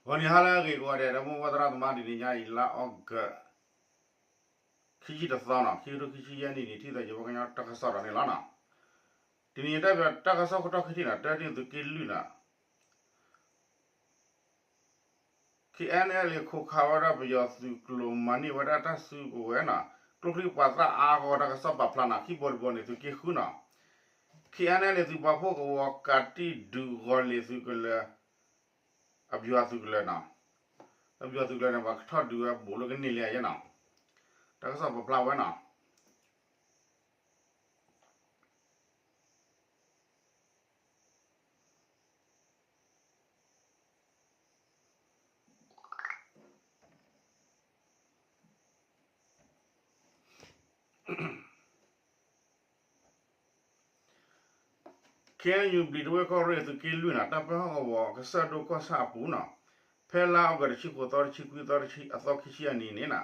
ဂီၤနံၤဟါလၢအဂ့ၤကိးဂၤဒဲး ဒီပုၢ်ဝဲၢ်သရၣ်သမါ တနံၤညါအံၤ လါအီကူး ခံဆံတသီနီၤ ခံကထိခံဆံယဲၢ်နံၣ်န့ၣ် ထံၣ်သးယဝဲကညီတၢ်ကစီၣ်ဒီးန့ၣ်လီၤနီၤ. တနံၤအံၤတၢ်ပတၢ်ကစီၣ်ခိၣ်တီခံထံၣ်နီၤ တၢတ့ၢ်သုးက့လွံၢ်နီၤ KNLA ခိးခးဝဲဒၣ်ပယီၤသုးကျိၤ မၤန့ၢ်ဝဲဒၣ်တၢ်စုကဝဲၤနီၤ ကျိချံပှၤသၣ်အါဂီၢ်တၢ်ကစီၣ်ပာ်ဖျါနီၤ ခံဘီတဘီန့ၣ် သုးက့ဃုနီၤ KNLA သုးပာ်ဖှိၣ်ကဝီၤကးတံၢ်ဒုးဂီၤလ့ၤသုးကလၢၤ အပယီၤသုးကလၢၤနီၤ အပယီၤသုးကလၢၤန့ၣ် ပှၤကထီၣ်ဒုးဝဲဘူးလၢကန့ၢ်လံယဲနီၤ တၢ်ကစီၣ်ပာ်ဖျါဝဲနီၤ KNU ဘျံးတဝဲၢ်ကီၢ်ရ့ၣ်သုးက့လွံၢ်နီၤ တၢ်ပၢဟီၣ်ကဝီၤကစၢၢ်ဒိၣ်ကီၢ်ဆၣ်အပူၤနီၤ ဖဲလါအီကူးတဆံဃိးသီ တဆံခွံသီ အသီခံဆံအနံၤန့ၣ်နီၤ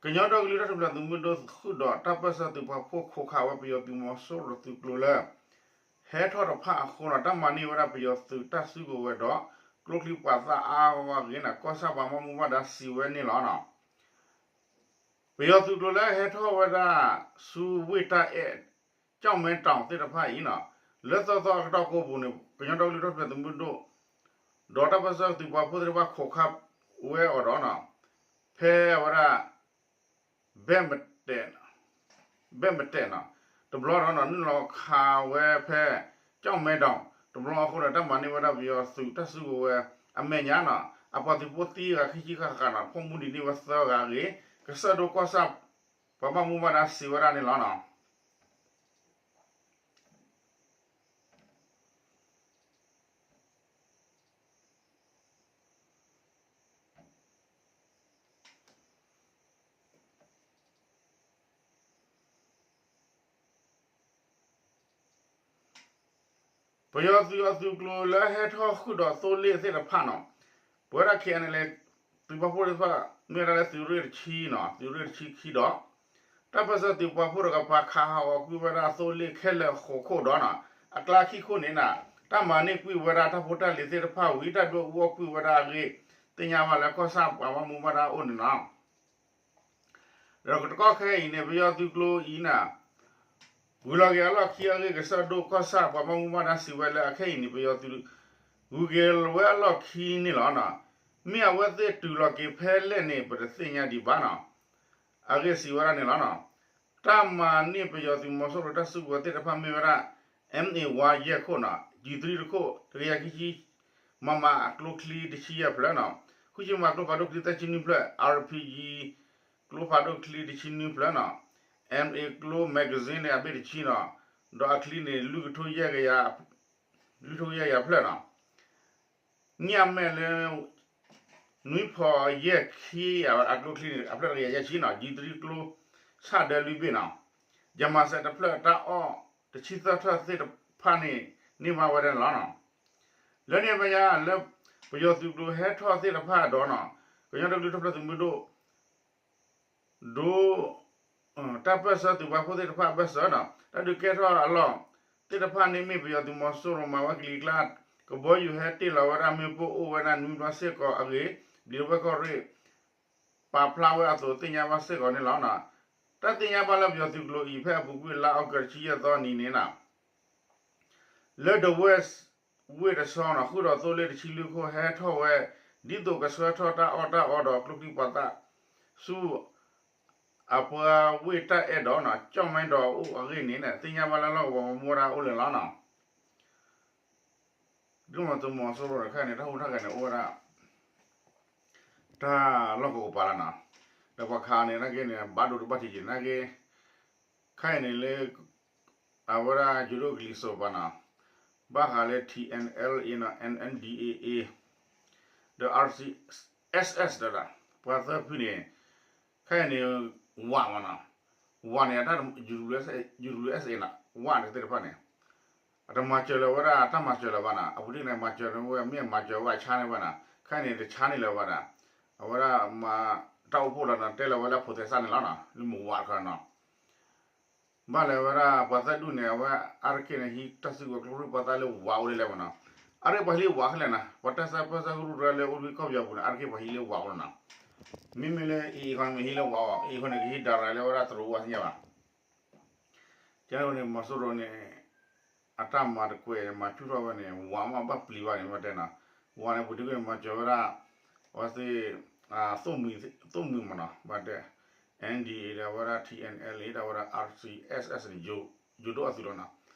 ကညီဒီကလုာ်တၢ်ထူၣ်ဖျဲးသုးမုၢ်ဒိၣ်ဃုာ်ဒီးတၢ်ပၢၢ်ဆၢသုးပာ်ဖှိၣ်ခိးခးဝဲပယီၤသုးမီၤစိရိၤသုးကျိၤလၢ ဟဲထီၣ်တဖၣ်အဃိနီၤ တၢ်မၤန့ၢ်ဝဲဒၣ်ပယီၤသုးတၢ်စုကဝဲၤဒီး ကျိချံပှၤသၣ်အါဂီၢ်အဂ့ၢ်န့ၣ် ကီၢ်ဆၣ်ပှၤဘၣ်မူဘၣ်ဒါစံးဝဲန့ၣ်လီၤနီၤ. ပယီၤသုးကျိၤလၢဟဲထီၣ်ဝဲဒၣ်ဆူဝ့ၢ်တၢ်အဲၣ် ကၠီၣ်မဲတီၣ်သ့ၣ်တဖၣ်အံၤနီၤ လၢသီသီအကတီၢ်ကိးပူၤန့ၣ် ကညီဒီကလုာ်တၢ်ထူၣ်ဖျဲးသုးမုၢ်ဒိၣ် ဒီးတၢ်ပၢၢ်ဆၢသုးပာ်ဖှိၣ်သ့ၣ်တဖၣ်ခိးခးဝဲအီၤဒီးနီၤ ဖဲအဝဲဒၣ် ဘဲၣ်မတဲာ် ဘဲၣ်မတဲာ်နီၤ တဘျီဒီးနီၤ နုာ်လီၤခးဝဲဖဲ ကၠီၣ်မဲတီၣ် တဘျီအဃိဒီး တၢ်မၤန့ၢ်ဝဲဒၣ်ပယီၤသုးတၢ်စုကဝဲၤအမဲာ်ညါနီၤ အပှၤသုးဖိသံဂၤခံဆံဃၣ်ဃၣ်နီၤ ဖိမူဒံးန့ၢ်ဝဲသၢဂၤအဂ့ၢ် ကစၢၢ်ဒိၣ်ကီၢ်ဆၣ် ပှၤဘၣ်မူဘၣ်ဒါစံးဝဲဒၣ်န့ၣ်လီၤနီၤ. ပယီၤသုးအသုးကျိၤလၢဟဲထီၣ်ဃုာ်ဒီးသိလ့ၣ်သ့ၣ်တဖၣ်နီၤ ပဝဲဒၣ် KNLA သုးပာ်ဖှိၣ်သ့ၣ်တဖၣ် မ့ၢ်ဝဲဒၣ်လၢသုးရ့ၣ်တဆံနီၤ သုးရ့ၣ်တဆံခံဒီး တၢ်ပၢၢ်ဆၢသုးပာ်ဖှိၣ်တကပၤခးဟးဂီၤကွံာ်ဝဲဒၣ်သိလ့ၣ်ခဲလၢာ်ဃိးခိၣ်ဒီးနီၤ အကျါခံခိၣ်န့ၣ်နီၤ တၢ်မၤန့ၢ်ကွံာ်ဝဲဒၣ်တၢ်ဖိတၢ်လံၤသ့ၣ်တဖၣ်ဝံၤ တၢ်ဒုးအူအီၣ်ကွံာ်ဝဲဒၣ်အဂ့ၢ် သ့ၣ်ညါဘၣ်လၢကီၢ်ဆၣ်ပှၤဘၣ်မူဘၣ်ဒါအိၣ်န့ၣ်လီၤ. ဒီးတကီၢ်ခဲအံၤန့ၣ် ပယီၤသုးကျိၤအံၤန့ၣ် ဂုၤလီၤက့ၤအလီၢ်ခံအဂ့ၢ် ကစၢၢ်ဒိၣ်ကီၢ်ဆၣ်ပှၤဘၣ်မူဘၣ်ဒါစံးဝဲလၢအခဲအံၤန့ၣ် ပယီၤသုး ဂုၤက့ၤဝဲအလီၢ်ခံန့ၣ်လီၤ. မ့ၢ်အဝဲသ့ၣ်တုၤလီၤက့ၤဖဲလဲၣ်န့ၣ် ပတသ့ၣ်ညါဒံးဘၣ်နီၤ အဂ့ၢ်စံးဝဲဒၣ်န့ၣ်လီၤ. တၢ်မၤန့ၢ်ပယီၤသုးမီၤစိရိၤတၢ်စုကဝဲၤသ့ၣ်တဖၣ်မ့ၢ်ဝဲဒၣ် M A one ယဲၢ်ခိၣ်နီၤ G three တခိၣ် တကယၤခံဆံ MM အကျိချံတဆံယဲၢ်ဖျၢၣ်နီၤ ဃုဆံ MM ကျိဖးဒိၣ်ချံသၢဆံနွံဖျၢၣ် RPG ကျိဖးဒိၣ်ချံတဆံနွံဖျၢၣ်နီၤ MA ကျိ magazine န့ၣ် အဘ့ၣ်တဆံနီၤ ဒီးအချံန့ၣ် လွံၢ်ကထိယဲၢ်ကယၤ လွံၢ်ကထိယဲၢ်ကယၤဖျၢၣ်နီၤ ညၣ်မဲာ်လၢ နွံဖီယဲၢ်ခံ အကျိချံန့ၣ် အဖျၢၣ်တကယၤယဲၢ်ဆံနီၤ G three ကျိ ဆၣ်ဒၢလွံၢ်ဘ့ၣ်နီၤ ယမၤစဲးတဖျၢၣ်တၢ်အီၣ်တဆံသၢထၢၣ်သ့ၣ်တဖၣ်န့ၣ် န့ၢ်ဘၣ်ဝဲဒၣ်န့ၣ်လီၤ. လၢန့ၣ်အမဲာ်ညါ လၢပယီၤသုးကျိၤဟဲထီၣ်သ့ၣ်တဖၣ်ဒီးနီၤ ကညီဒီကလုာ်တၢ်ထူၣ်ဖျဲးသုးမုၢ်ဒိၣ် ဒိ တၢ်ပၢၢ်ဆၢသုးပာ်ဖှိၣ်သ့ၣ်တဖၣ်အဘၢၣ်စၢၤနီၤ တၢ်ဒုးကဲထီၣ်အလီၢ်သ့ၣ်တဖၣ်န့ၣ်မ့ၢ်ပယီၤသုးမီၤစိရိၤမၤဝဲကလံၤကျါ ကဘီယူၤဟဲတ့ၢ်လီၤဝဲဒၣ်မ့ၣ်ပိၢ်အိၣ်ဝဲဒၣ်နွံဘျီစ့ၢ်ကီးအဂ့ၢ် ဘျံးဒဝဲၢ်ကီၢ်ရ့ၣ် ပာ်ဖျါဝဲအသိးသ့ၣ်ညါဘၣ်စ့ၢ်ကီးန့ၣ်လီၤ. တၢ်သ့ၣ်ညါဘၣ်လၢပယီၤသုးကျိၤအံၤ ဖဲအပူၤကွံာ်လါအီကူးတဆံယဲၢ်သီနံၤန့ၣ်နီၤ လၢဒဝဲၢ်ဝ့ၢ်တဆီနီၤ ဃုာ်ဒီးသိလ့ၣ်တဆံလွံၢ်ခိၣ်ဟဲထီၣ်ဝဲ ဒ်သိးကဆှၢထီၣ်တၢ်အီၣ်တၢ်အီဒီးကျိချံပှၤသၣ်ဆူ အပှၤဝ့ၢ်တၢ်အဲၣ်ဒီးနီၤ ကၠီၣ်မဲဒီးအိၣ်အဂ့ၢ်န့ၣ် သ့ၣ်ညါဘၣ်လၢလီၢ်ကဝီၤမူဝဲဒၣ်အိၣ်လၢလီၤနီၤ ဒ်မ့ၢ်သုးမီၤစိရိၤန့ၣ် ခဲအံၤန့ၣ် တၢ်ဟူးတၢ်ဂဲၤန့ၣ် အိၣ်ဝဲဒၣ် တၢ်လီၢ်ကဝီၤကပၤလီၤနီၤ ဒီးပှၤခးန့ၣ် နာ်က့န့ၣ် ဘၣ်ဒိတဘၣ်ထံးက့ၤ နာ်က့ ခဲအံၤန့ၣ်လၢ အဝဲဒၣ်ယိၤဒိၣ်ကလံၤစိးပၤနီၤ ဘၣ်ဃးလၢ T N L A နီၤ N N D A A ဒီး R C S S ဒီး ပှၤသၢဖုန့ၣ် ခဲအံၤန့ၣ် ဝးမးနီၤ ဝးန့ၣ် တၢ် U W S A နီၤ ဝးန့ၣ်သ့ၣ်တဖၣ်န့ၣ် အတမၤစၢၤလၢၤဝဲဒၣ် တၢ်မၤစၢၤလၢၤဘၣ်နီၤ အပူၤတ့ၢ်န့ၣ် မၤစၢၤလၢၤဝဲ မ့ၢ်မၤစၢၤဝဲအဆါန့ၢ်ဝဲနီၤ ခဲအံၤန့ၣ် တဆါန့ၢ်လၢၤဝဲဒၣ် အဝဲဒၣ်မၤတၢ်အိၣ်ဖှိၣ်လီၤနီၤ တဲလၢၤဝဲလၢဖိးသဲစးန့ၣ်လီၤနီၤ လၢမုၢ်ဝးတခီနီၤ ဘၣ်လဲၤဝဲဒၣ် ပှၤသၢဒူၣ်န့ၣ် အဝဲအါတက့ၢ်န့ၣ် ဟံးတၢ်စုကဝဲၤကျိချံပှၤသၣ်လၢဝးအိၣ်ဒ်လဲၣ်မးနီၤ အါတက့ၢ်ပှၤဟံးလၢဝးခဲလၢာ်နၤ, ပှၤတၢ်ဆါပၢဆါကရူၢ်တဂၤလၢအိၣ်တ့ၢ်ကီၢ်ပယီၤပူၤန့ၣ် အါတက့ၢ်ပှၤဟံးလၢဝးအိၣ်လီၤနၤ. မ့မ့ၢ်လၢအံၤအံၤခီန့ၣ် မ့ၢ်ဟံးလၢဝးအီၤ အံၤခီန့ၣ် ကဟံးဒၣ်ရၤလၢဝဲဒၣ်တရူးဝဲသ့ၣ်ညါဘၣ်. ကန့ၣ်မီၤစိရိၤန့ၣ် အတၢ်မၤတကွဲးမၤဆူၣ်ထီၣ်ဝဲန့ၣ် ဝးမ့ၢ်ဘၣ်ပျံၤဘၣ်န့ၣ် မ့ၢ်တဲနီၤ, ဝးန့ၣ် ပူၤတ့ၢ်ကွံာ်န့ၣ် မၤစၢၤဝဲဒၣ် အဝဲသ့ၣ် သိၣ်မှံၤမ့ၢ်နီၤ ဘၣ်တဲ N D A ဒီးဝဲဒၣ် T N L A ဒီးဝဲဒၣ် R C S S န့ၣ် ယိၤဒိၣ်အသုးလီၤနီၤ.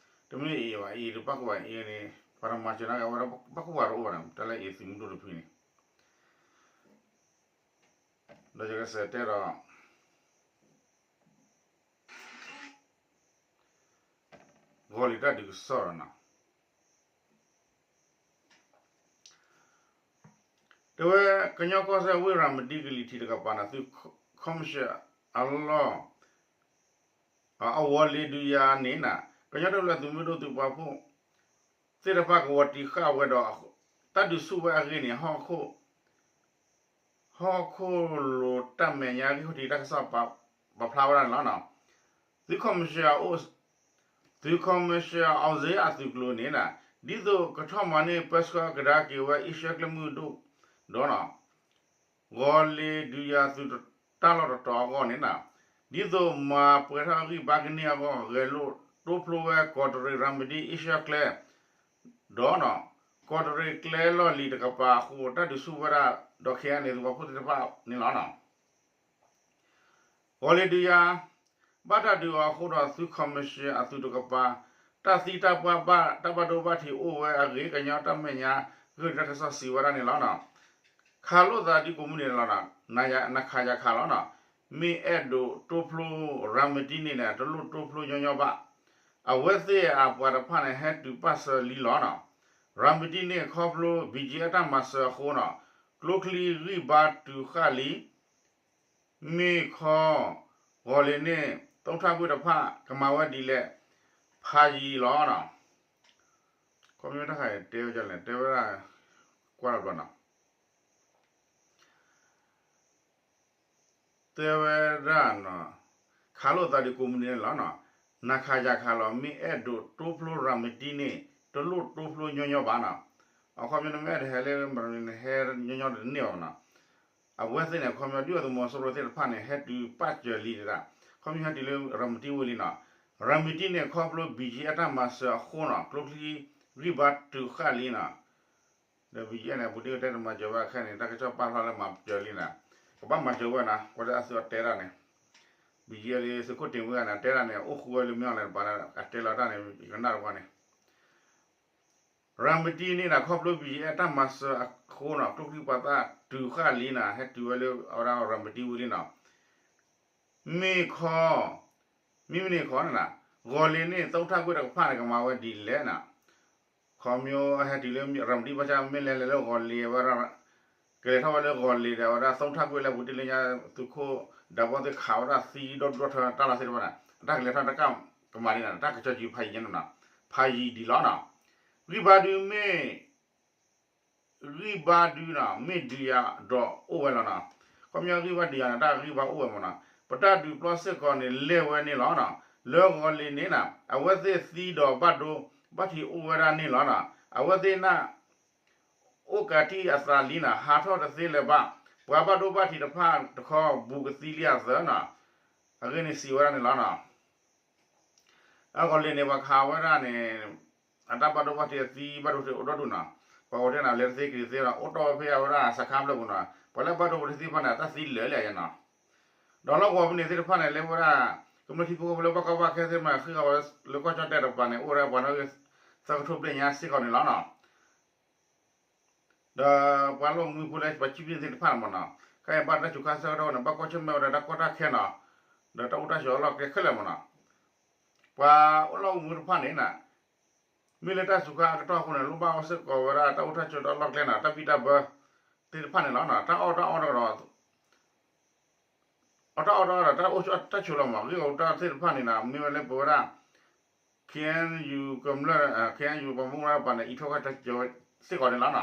တမ့ၢ်အံၤဘၣ် အံၤတဘၣ်ကဘၣ်အံၤန့ၣ် ပှၤတမၤစၢၤနာ်က့ အဝဲဒၣ်ဘၣ်ကဝၤတအိၣ်ဘၣ်န့ၣ် တၢ်လၢအံၤသုးမုၢ်ဒိၣ်တဖုန့ၣ် ဒီးယကစးတဲဒီး ဂီၤလံၤတၢ်ဒုးကစီၣ်ဒီးနီၤ, တဲဝဲ ကညီကီၢ်စဲၣ်ဝ့ၢ်ရၤမတံကလံၤထံးတကပၤန့ၣ် သုးခီမၢ်ၡၢၣ်အလီၢ် အဂီၤလ့ၤဒုးယၤန့ၣ်နီၤ ကညီတၢ်လၢသုးမုၢ်ဒိၣ်သုးပှၤဖိ သ့ၣ်တဖၣ်ကဝီၤတံာ်ဃာ်ဝဲဒီး တၢ်ဒုးဆူၣ်ဝဲအဂ့ၢ်န့ၣ် ဟီၣ်ခိၣ်လိၤတၢ်မဲာ်ညါဂံၢ်ဟီၣ်ထံးတၢ်ကစီၣ်ပာ်ဖျါဝဲဒၣ်န့ၣ်လီၤ. သုးခီမၢ်ၡၢၣ်အိၣ် သုးခီမၢ်ၡၢၣ်အီၣ်စ့အသုးကျိၤန့ၣ် ဒ်သိးကထီၣ်မၤန့ၢ်ပၢဆှၢကဒါက့ၤဝဲအ့ရှၢၣ်ကျဲမုၢ်ဒိၣ်ဒီးနီၤ ဂီၤလ့ၤဒုးယၤသုးတၢ်လီၢ်တတီၤအဂီၢ်န့ၣ်နီၤ ဒ်သိးမၤပှဲၤထီၣ်ဂံၢ်ဘါကန့ၢ်အဂီၢ် ဂဲၤလိာ်တိဖျိဝဲ ကီးတရံးရၤမတံအ့ရှၢၣ်ကျဲ ဒီးနီၤ ကီးတရံးကျဲလီၢ်လံၤတကပၤအဃိ တၢ်ဒုးဆူၣ်ဝဲဒၣ်ဒီး ခဲအံၤန့ၣ် သုးပှၤဖိသ့ၣ်တဖၣ်န့ၣ်လီၤ. ဂီၤလ့ၤဒုးယၤ ဘၣ်တၢ်ဒုးအီၤအဃိဒီး သုးခီမၢ်ၡၢၣ်အသုးတကပၤ တၢ်သံတၢ်ပှၢ်ဘၣ် တၢ်ဘၣ်ဒိဘၣ်ထံးအိၣ်ဝဲအဂ့ၢ် ကညီတၢ်မဲာ်ညါဂံၢ်တၢ်ကစီၣ်စံးဝဲဒၣ်န့ၣ်လီၤ. ခးလိာ်သးဒ်ကိးမုၢ်နံၤန့ၣ်လီၤ. နခးယၤခးလီၤနီၤ မ့ၢ်အဲၣ်ဒိးတိဖျိရၤမတံန့ၣ်န့ၣ် တလိၣ်တိဖျိညီညီဘၣ်. အဝဲသ့ၣ်အပှၤတဖၣ်န့ၣ် ဟဲတုၤပၣ်စၢၤလံလီၤနီၤ. ရၤမတံန့ၣ်ခီဖျိ ဘံၣ်ကၠံအတၢ်မၤစၢၤအဃိနီၤ ကျိချံဂံၢ်ဘါတုၤဃၣ်လံ မ့ၢ်ခီ ဂီၤလ့ၤန့ၣ် သုးထၣ်ကွ့ၢ်တဖၣ်ကမၤဝဲဒ်လဲၣ် ဖးယံၤလီၤနီၤ. ခီမ့ၢ်တၢ်ခါအံၤတဲဝဲဒ်လဲၣ် တဲဝဲဒၣ် ကွၢ်လီၤဘျီနီၤ တဲဝဲဒၣ်နီၤ ခးလိာ်သးဒ်ကိးမုၢ်နံၤန့ၣ်လီၤ. နခးယၤခးလီၤ မ့ၢ်အဲၣ်ဒိးတိဖျိရၤမတံန့ၣ် တလိၣ်တိဖျိညီညီဘၣ်နီၤ. အခီပညီန့ၣ် မ့ၢ်အဲၣ်ဒိးဟဲလၢမတၤန့ၣ် ဟဲညီညီတန့ၢ်ဘၣ်နီၤ. အဝဲသ့ၣ်န့ၣ် အခီပညီ ဒုၣ်ဒါသုးမီၤစိရိၤသ့ၣ်တဖၣ်န့ၣ် ဟဲတုၤပၣ်စၢၤလံတဒၣ် ခီပညီဟဲတုၤလၢရၤမတံဝ့ၢ်လံနီၤ. ရၤမတံန့ၣ် ခီဖျိ ဘံၣ်ကၠံအတၢ်မၤစၢၤအဃိနီၤ ကျိချံဂံၢ်ဘါတုၤဃၣ်လံနီၤ ဒီး ဘံၣ်ကၠံန့ၣ် အပူၤတ့ၢ်ကတဲတမၤစၢၤဝဲခဲအံၤန့ၣ် တၢ်ကစီၣ်ပာ်ဖျါလၢမၤစၢၤလံနီၤ. ကဘၣ်မၤစၢၤဝဲနီၤ ကွၢ်လၢအသုးအတဲဒၣ်န့ၣ် ဘံၣ်ကၠံလၢသုးခိၣ်တ့ၢ်ဝ့ၢ်န့ၣ် တဲဒၣ်န့ၣ် အိၣ်ဃူဝဲလၢမ့ၢ်အီၤလဲၣ်တပၤ အတဲလီၤတၢ်န့ၣ် ယကနၣ်တပှၤန့ၣ် ရၤမတံန့ၣ်နီၤ ခီဖျိ ဘံၣ်ကၠံအတၢ်မၤစၢၤအဃိနီၤ ကျိချံပှၤသၣ်တုၤဃၣ်လံနီၤ ဟဲတုၤဝဲလၢအဝဲဒၣ်ရၤမတံဝ့ၢ်လံနီၤ. မ့ၢ်ခီ မ့မ့ၢ်န့ၣ်ခီန့ၣ်နီၤ ဂီၤလ့ၤန့ၣ် သုးထၣ်ကွ့ၢ်တကဖၣ်န့ၣ် ကမၤဝဲဒ်လဲၣ်နီၤ. ခီမ့ၢ်ဟဲတုၤလၢရၤမတံဘၣ်ဆၣ် မ့ၢ်လဲၤလဲၤလၢဂီၤလ့ၤဝဲဒၣ် ကလဲၤထီၣ်ဝဲလၢဂီၤလ့ၤဒီး အဝဲဒၣ်သုးထၣ်ကွ့ၢ်လၢပူၤတ့ၢ်လၢညါ သုးခိၣ်ဒးဘီသ့ၣ်ခးဝဲဒၣ်သံဒီဒူၣ်ထီၣ်တၢ်လီၢ်သ့ၣ်တဖၣ်န့ၣ် အတၢ်ကလဲၤထီၣ်တၢ်ကမၤဒ်န့ၣ် တၢ်ကစီၣ်ကံဖးယံၤညါနီၤ ဖးယံၤဒံးလီၤနီၤ. ဂံၢ်ဘါဒုမ့ၢ် ဂံၢ်ဘါဒုနီၤ မ့ၢ်ဒုးယၤဒီးအိၣ်ဝဲလီၤနီၤ. ခီပညီဂံၢ်ဘါဒုးယၤန့ၣ် တၢ်ဂံၢ်ဘါအိၣ်ဝဲမ့ၢ်နီၤ. ပတၢ်ဒုးပျီစ့ၢ်ကီးန့ၣ် လဲၤဝဲန့ၣ်လီၤနီၤ. လၢဂီၤလ့ၤန့ၣ်နီၤ အဝဲသ့ၣ်သံဒီးဘၣ်ဒိဘၣ်ထံးအိၣ်ဝဲဒၣ်န့ၣ်လီၤနီၤ. အဝဲသ့ၣ်န့ၣ် အိၣ်ကးတံၢ်အသးလံနီၤ ဟးထီၣ်တသ့လၢၤဘၣ်. ပှၤဘၣ်ဒိဘၣ်ထံးတဖၣ်တခီ ဘူးကသံလံအသးနီၤ. အဂ့ၢ်န့ၣ်စံးဝဲဒၣ်န့ၣ်လီၤနီၤ. အဂီၤလ့ၤန့ၣ် ပှၤခးဝဲဒၣ်န့ၣ် အတၢ်ဘၣ်ဒိဘၣ်ထံးအသံဘၣ်ဒိအိၣ်ဒီဒူၣ်နီၤ. ပှၤဂီၤတ့ၢ်န့ၣ် လဲၤတသ့က့ၤတသ့ဒီး အိၣ်တီၢ်ဝဲဖဲအဝဲဒၣ်စခါဖျၢၣ်ပူၤနီၤ. ပှၤလၢဘၣ်ဒိဝဲတသ့တဖၣ်န့ၣ် အတၢ်သံလၢာ်လံနီၤ. ဒီးလီၢ်ကဝီၤဖဲန့ၣ်သ့ၣ်တဖၣ်န့ၣ် လၢဝဲဒၣ် ကမျၢၢ်ထံဖိကီၢ်ဖိလၢဘၣ်ကီဘၣ်ခဲသ့ၣ်တဖၣ်န့ၣ် ဃ့ၢ်ဃီၤဝဲလၢကီၢ်ကၠီၣ်တဲၣ်တကပၤန့ၣ် အိၣ်ဝဲဒၣ်ပှၤနီၣ်ဂံၢ်သၢကထိဘျဲၣ်ညါစ့ၢ်ကီးန့ၣ်လီၤနီၤ. ဒီးပှၤလီၢ်မူဖိလၢပှၤကံၣ်ပံၣ်သ့ၣ်တဖၣ်န့ၣ်မ့ၢ်နီၤ ခဲအံၤဘၣ်တၢ်စူၤခါဆၢကတီၢ်န့ၣ် ဘၣ်ကွၢ်ဆၢၣ်မဲာ်ဝဲဒၣ်တၢ်ကီတၢ်ခဲနီၤ ဒီးတၢ်အိၣ်တၢ်ဆိးအလီၢ်ကျဲခဲလၢာ်မ့ၢ်နီၤ ပှၤအိၣ်လီၢ်အိၣ်မူတဖၣ်န့ၣ် မ့ၢ်လၢတၢ်စူၤခါအကတီၢ်အဃိန့ၣ် လိၣ်ဘၣ်အီၣ်စ့ၢ်ကီးဝဲဒၣ်တၢ်အိၣ်တၢ်ဆိးတၢ်လီၢ်ကျဲနီၤ တၢ်ဘံၣ်တၢ်ဘၢသ့ၣ်တဖၣ်န့ၣ်လီၤ. တၢ်အီၣ်တၢ်အီတကဒီး အီၣ်တၢ်အီၣ်တၢ်ဒီး တၢ်အိၣ်တၢ်ဆိးလီၤမး ဂ့ၢ်ဂီၤတၢ်သ့ၣ်တဖၣ်န့ၣ်နီၤ မ့ၢ်ဝဲလၢပဝဲဒၣ် ခ့ၣ်အဲၣ်ယူၣ် ကမျၢၢ် ခ့ၣ်အဲၣ်ယူၣ် ပှၤမူဒါပၤန့ၣ် အံးထွဲကွၢ်စၢၤစ့ၢ်ကီးန့ၣ်လီၤနီၤ.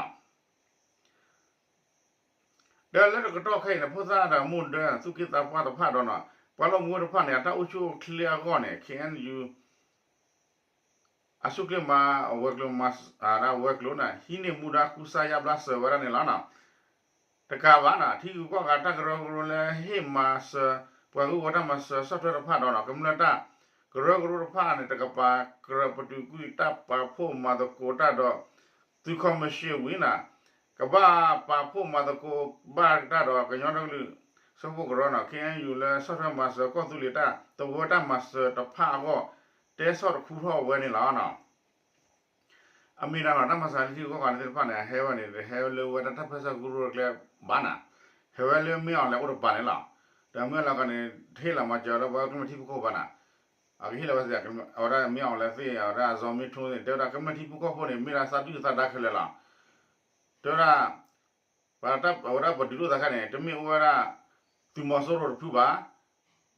ဒီးလၢတကတီၢ်ခဲအံၤန့ၣ် ဖိသၣ်ဒီးမိၢ်ဒၢ သူၣ်က့သးပှၢ်တဖၣ်ဒီးနီၤ ပှၤလီၢ်မူတဖၣ်န့ၣ် အတၢ်အိၣ်ဆူၣ်အိၣ်ချ့အဂီၢ်န့ၣ် ခ့ၣ်အဲၣ်ယူၣ် အဆူၣ်ချ့မၤအဝဲၤကျိၤမၤ အဝဲၤကျိၤန့ၣ် ဟံးန့ၢ်မူဒါကူစါယါဘျါစၢၤဝဲဒၣ်န့ၣ်လီၤနီၤ. တကးဘၣ်နီၤ ထံဂုၤကီၢ်ဂၤတၢ်ကရၢကရိလၢဟ့ၣ်မၤစၢၤ ပှၤဂုၤဂီၤတၢ်မၤစၢၤဆီၣ်ထွဲတဖၣ်ဒီးနီၤ ကမျၢၢ်တၢ်ကရၢကရိတဖၣ်န့ၣ် တကပၤကြၢးပတုာ်ကွံာ်တၢ်ပာ်ဖှိၣ်မၤသကိးတၢ်ဒီး သုးခီၣ်မံၣ်ၡ့ၣ်ဝံၤနီၤ ကဘၣ်ပာ်ဖှိၣ်မၤသကိးဘၣ်တၢ်ဒီးကညီဒီကလုာ်စၢဖှိၣ်ကရၢနီၤ ခ့ၣ်အဲၣ်ယူၣ် လၢဆီၣ်ထွဲမၤစၢၤကီၢ်သူလ့ၤတၢ်သဝီတၢ်မၤစၢၤတဖၣ်အဂီၢ် တဲဆီၣ်တခူထီၣ်ဝဲန့ၣ်လီၤနီၤ. အမ့ၢ်ဒၣ်နီၤ တၢ်မၤစၢၤလၢထံဂုၤကီၢ်ဂၤသ့ၣ်တဖၣ်န့ၣ် အဟဲဝဲန့ၣ် တဟဲဝဲလၢဝဲဒၣ်တၢ်ပၢၢ်ဆၢကရူၢ်ကျဲဘၣ်နီၤ, ဟဲဝဲလၢမ့ၢ်အီၤလဲၤအိၣ်တပၤန့ၣ်လီၤ. ဒီးမ့ၢ်အီၤလီၤကီးန့ၣ် တဟ့ၣ်လီၤမၤစၢၤလၢပှၤကမျၢၢ်ထံဖိကီၢ်ဖိဘၣ်နီၤ, အကဟ့ၣ်လီၤဝဲသ့ၣ် အဝဲဒၣ်မ့ၢ်အီၤလဲၤသ့ၣ် အဝဲဒၣ်အစီၤမ့ၣ်ထိၣ်သ့ၣ် တဲဝဲဒၣ်ကမျၢၢ်ထံဖိကီၢ်ဖိန့ၣ် မ့ၢ်ဒၣ်သးဒုၣ်သးဒါခဲလၢာ်လီၤ. တဲဝဲဒၣ် ပှၤတၢ်အဝဲဒၣ်ပဒုးလိာ်သးခါန့ၣ် တမ့ၢ်အိၣ်ဝဲဒၣ် သုးမီၤစိရိၤတဖုဘၣ်,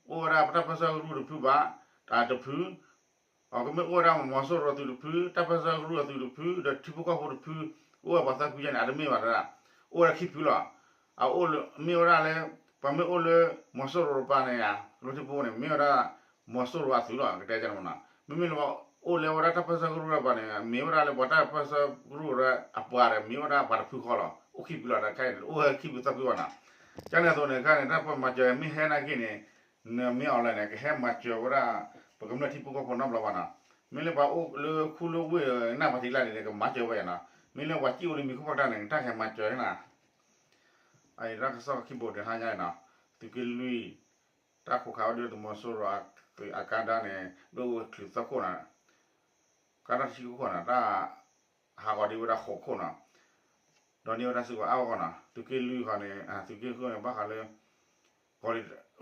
အိၣ်ဝဲဒၣ်ပတၢ်ပၢၢ်ဆၢကရူၢ်တဖုဘၣ်, တၢ်တဖု, အကမ့ၢ်အိၣ်ဝဲဒၣ်မီၤစိရိၤအသုးတဖု, တၢ်ပၢၢ်ဆၢကရူၢ်အသုးတဖု, ဒီးထံဖိကီၢ်ဖိတဖု, အိၣ်ဝဲပှၤသၢဖုယါန့ၣ် အတမ့ၢ်ဘၣ်တဒၣ်, အိၣ်ဝဲဒၣ်ခံဖုလီၤ. အအိၣ်လၢ မ့ၢ်ဝဲဒၣ်လၢ ပှၤမ့ၢ်အိၣ်လၢမီၤစိရိၤတပၤန့ၣ် ကမျၢၢ်ထံဖိန့ၣ် မ့ၢ်ဝဲဒၣ် မီၤစိရိၤအသုးလီၤ ကတဲကန့ၣ်မနီၤ, မ့မ့ၢ်လၢပှၤအိၣ်လၢဝဲဒၣ်တၢ်ပၢၢ်ဆၢကရူၢ်တပၤန့ၣ် မ့ၢ်ဝဲဒၣ်လၢပှၤတၢ်ပၢၢ်ဆၢကရူၢ်အပှၤဒီး မ့ၢ်ဝဲဒၣ်ပှၤတဖုဃီလီၤ, အိၣ်ခံဖုလီၤ တၢ်ခဲအံၤန့ၣ် အိၣ်ဝဲခံဖုသၢဖုဘၣ်နီၤ. ကန့ၣ်အသိးန့ၣ် ခါန့ၣ် တၢ်ပၢၢ်မၤစၢၤမ့ၢ်ဟဲနာ်က့န့ၣ် နမ့ၢ်အီၤလဲၣ်န့ၣ် ကဟဲမၤစၢၤဝဲဒၣ် ပကမျၢၢ်ထံဖိကီၢ်ဖိနီတဘျီဘၣ်နီၤ. မ့ၢ်လၢပှၤအိၣ်လၢခူလၢဝ့ၢ်နၢ်ပၢၢ်ထံကျါန့ၣ် ကမၤစၢၤဝဲနီၤ, မ့ၢ်လၢပှၤစံၣ်အိၣ်လၢမံၤခိၣ်ဖးကျါန့ၣ် တၢ်ကဟဲမၤစၢၤနီၤ. အတၢ်ကစီၣ်ခံဘိတဟါညါနီၤ, သုးက့လွံၢ် တၢ်ခိးခးဝဲဒၣ်သုးမီၤစိရိၤအကါဒါန့ၣ် ဒိၣ်ဝဲချုးသၢခိၣ်နီၤ, ကါဒါတဆံခိၣ်နီၤ, တၢ်ဟးဂီၤဒံးဝဲဒၣ်ဃိးခိၣ်နီၤ, ဒီးန့ၢ်ဝဲဒၣ်စုကဝဲၤအါဂီၢ်နီၤ, သုးက့လွံၢ်ဃီန့ၣ် သုးက့ဃုန့ၣ် ဘၣ်ဃးလၢ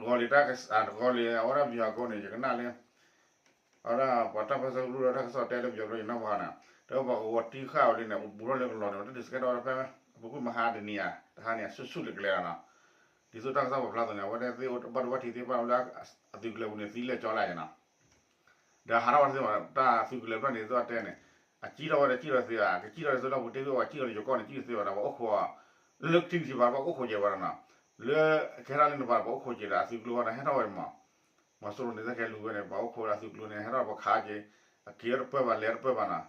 ဂီၤလံၤတၢ် ဂီၤလံၤအဝဲဒၣ်ပယီၤကိးန့ၣ် ယကနၣ်လၢ အဝဲဒၣ်ပှၤတၢ်ပၢၢ်ဆၢကရူၢ်ဒီးတၢ်ကစီၣ်တဲလၢပယီၤဘျီယနၢ်ပှၤန့ၣ်, ဒီးပှၤကဝီၤတံၢ်ဃာ်ဝဲလံန့ၣ် ဘူးထီၣ်လၢကလီၤန့ၣ် တၢ်ဒုးစကဲထီၣ်ဝဲဒၣ်ဖဲ ပူၤကွံာ်မဟါတနံၤဧါ တဟါန့ၣ် ဆူၣ်ဆူၣ်လၢကလဲၤလီၤနီၤ. ဒ်သိးတၢ်ကစီၣ်ပာ်ဖျါအသိးန့ၣ် အဝဲဒၣ်သ့ၣ်ဘၣ်ဒိဘၣ်ထံးသ့ၣ်တဖၣ်လၢအသုးကလၢၤပူၤန့ၣ် သံလၢာ်ကၠီလၢ်နီၤ. ဒီးဟးထီၣ်ဝဲတသ့ဘၣ် တၢ်သုးကလၢၤဖျၢၣ်န့ၣ် သိးတဲန့ၣ် အစံၣ်ထီၣ်ဝဲဒီးစံၣ်ထီၣ်သ့ဘၣ် ကစံၣ်ထီၣ်ဒ်သိးလၢပူၤတ့ၢ်ဝဲ ပှၤစံၣ်ထီၣ်လၢယိၤကီၢ်န့ၣ် စံၣ်ထီၣ်သ့ဘၣ်ဒီး ပှၤအိၣ်ခိး လၢကထံၣ်ကထံၣ်ဘၣ် ပှၤအိၣ်ခိးကဲၤဝဲဒီးနီၤ, လၢကဟဲထီၣ်လၢနပၤ ပှၤအိၣ်ခိးကဲၤဒီး အသုးကျိၤဝဲန့ၣ် ဟဲထီၣ်ဝဲမး, မီၤစိရိၤန့ၣ် သ့ၣ်ခဲလူၤဝဲန့ၣ် ပှၤအိၣ်ခိးဝဲဒၣ်အသုးကျိၤန့ၣ် ဟဲထီၣ်ပှၤခးက့ၤ, အက့ၤဝဲတပၢၢ်ဘၣ် လဲၤတပၢၢ်ဘၣ်နီၤ,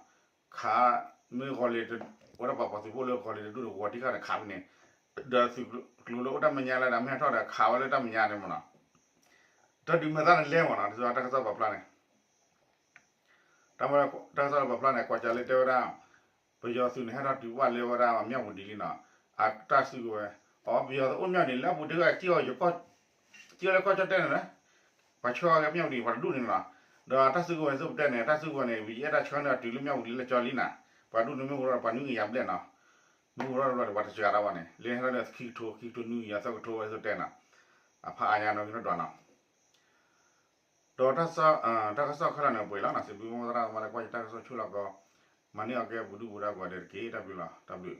ခး မ့ၢ်ဂီၤလ့ၤ ဝဲဒၣ်ပှၤပှၤသုးဖိလၢဂီၤလ့ၤတဒူၣ်ဒီး ဂီၤတံၢ်ဃာ်န့ၣ် ခးဖဲန့ၣ်, ဒီးသုးကျိၤလၢအိၣ်တၢ်မဲာ်ညါလၢဒၣ် မ့ၢ်ဟဲထီၣ်ဒီး ခးဝဲလၢတၢ်မဲာ်ညါန့ၣ်မးနီၤ. တၢ်ဒုးမဲာ်သၣ်န့ၣ်လဲၣ်မးနီၤ ဒ်သိးတၢ်ကစီၣ်ပာ်ဖျါန့ၣ် တၢ်မ့ၢ်တၢ်ကစီၣ်လၢပာ်ဖျါန့ၣ် ကွၢ်စၢ်လၢတဲဝဲဒၣ် ပယီၤသုးန့ၣ် ဟဲထီၣ်တုၤဘၣ်လၢဝဲဒၣ်မၠၣ်ဝတံၤလံနီၤ, အတၢ်စုကဝဲၤ, အပယီၤသုးအိၣ်မၠၣ်ဝတံၤလၢအပူၤတ့ၢ်ဃာ် စံၣ်အီၤယိၤကီၢ် စံၣ်အီၤလၢကီၢ်ကၠီၣ်တဲၣ်န့ၣ်လီၤ, ပှၤဆှၢအီၤက့ၤမၠၣ်ဝတံၤ ပှၤတဒူၣ်န့ၣ်လီၤ. ဒီးတၢ်စုကဝဲၤန့ၣ် သုပတဲန့ၣ် တၢ်စုကဝဲၤန့ၣ် ဝံၤယအဲၣ်တၢ်ဆှၢန့ၢ်အီၤတုၤလၢမၠၣ်ဝတံၤလၢကၠီလံနီၤ, ပှၤဒူၣ်န့ၣ်မ့ၢ်အိၣ်ဒီးပှၤနွံကယၤဘျဲၣ်နီၤ, မ့ၢ်အိၣ်ဒီးပှၤတစှၤတၢ်ဘၣ်န့ၣ် လၢဟဲထီၣ်လၢခံကထိ ခံကထိနွံကယၤသၢကထိဝဲသုတဲနီၤ, အဖးအါညါနီၤက့ၤနီၢ်ဒွးနီၤ ဒီးတၢ်ကစီၣ်ခဲလၢာ်န့ၣ်ပှဲၤလီၤနီၤ, စံးဘျုးမိၢ်သရၣ်သမါလၢကွၢ်ယတၢ်ကစီၣ်ဆူၣ်လီၤကီး, မၤန့ၢ်အီၤကဲပဒူၣ်ပဒါကိးဂၤဒဲးတက့ၢ်. တၢ်ဘျုးလီၤ, တၢ်ဘျုး